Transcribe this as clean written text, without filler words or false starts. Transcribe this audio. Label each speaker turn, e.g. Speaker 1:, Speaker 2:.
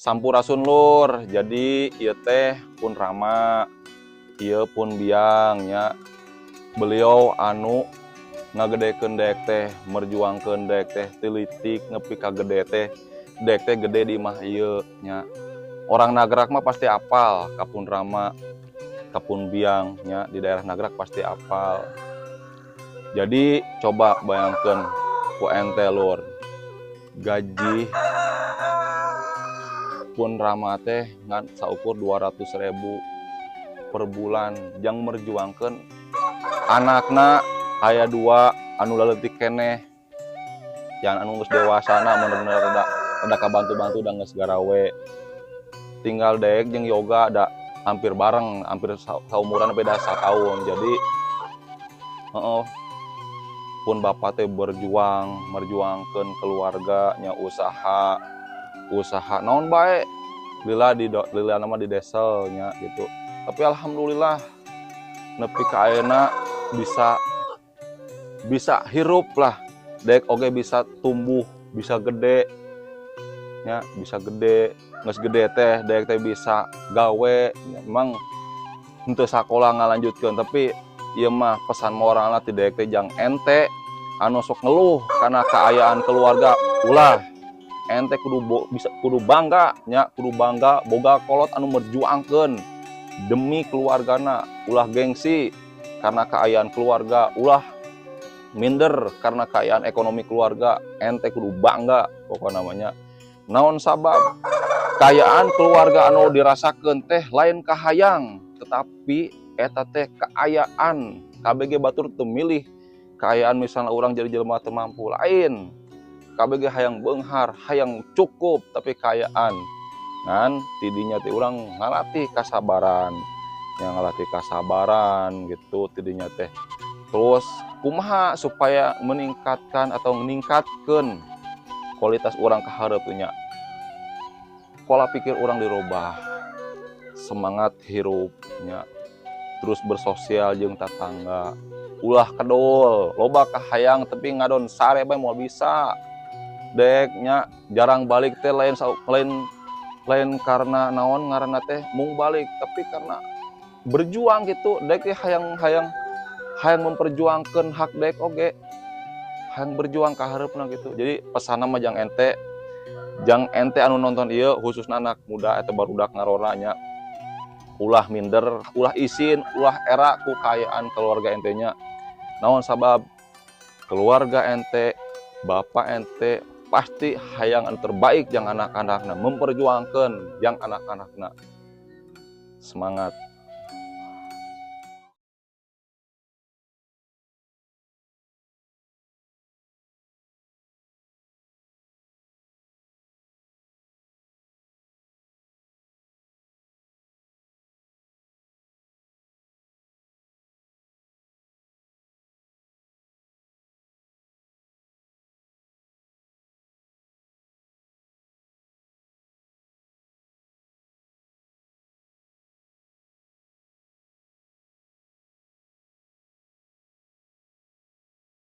Speaker 1: Sampurasun, Lur. Jadi ieu teh pun Rama, ieu pun biang nya. Beliau anu ngagedekeun dek teh, merjuangkeun dek teh ti leutik nepi ka gede teh. Dek teh gede di imah ieu nya. Orang Nagrak mah pasti apal ka pun Rama, ka pun biang nya, di daerah Nagrak pasti apal. Jadi coba bayangkeun ku ente, Lur. Gaji pun Rama teh ngan saukur 200.000 per bulan jang merjuangkeun anakna aya dua anu leutik keneh, yang anu geus dewasana bener-bener rada rada kabantu-bantu, da geus garawe. Tinggal Dek jeung Yoga, da hampir bareng, hampir saumuran, beda tahun. Jadi heeh, pun bapak teh berjuang merjuangkeun keluarga nya, usaha usaha naon bae, lila di lila nama di desel nya gitu. Tapi alhamdulillah nepi ka ayeuna bisa bisa hirup lah. Dek oge bisa tumbuh, bisa gede ya, bisa gede. Geus gede teh dek teh bisa gawe ya. Emang henteu sakola ngalanjutkeun, tapi ieu mah pesan moral ti dek teh jang ente anu sok ngeluh karena kaayaan keluarga. Ulah, ente kudu bisa, kudu bangga nya, kudu bangga boga kolot anu merjuangkeun demi keluargana. Ulah gengsi karena kaayaan keluarga, ulah minder karena kaayaan ekonomi keluarga. Ente kudu bangga pokok namanya. Naon sabab kaayaan keluarga anu dirasakeun teh lain kahayang, tetapi eta teh kaayaan. KBG batur teu milih kaayaan. Misalnya orang jadi jelema teu mampu, lain. KBG hayang beunghar, hayang cukup, tapi kaayaan. Ngan tidinya teh urang ngalatih kasabaran yang ngalatih kasabaran gitu tidinya teh. Terus kumaha supaya meningkatkan atau meningkatkan kualitas urang ka hareup nya? Pola pikir urang dirubah, semangat hirupnya, terus bersosial jeung tatangga, ulah kedol. Loba kahayang tapi ngadon sare bae moal bisa. Dek nya jarang balik teh lain lain lain karena naon ngaranna teh mung balik, tapi karena berjuang gitu. Dek teh hayang hayang hayang memperjuangkan hak dek oge, hayang berjuang ka hareupna gitu. Jadi pesanna mah jang ente, jang ente anu nonton ieu, khususna anak muda atau barudak ngarora nya, ulah minder, ulah isin, ulah era ku kaayaan keluarga ente nya. Naon sabab keluarga ente, bapak ente pasti hayang anu terbaik jang anak-anakna, memperjuangkan jang anak-anakna. Semangat.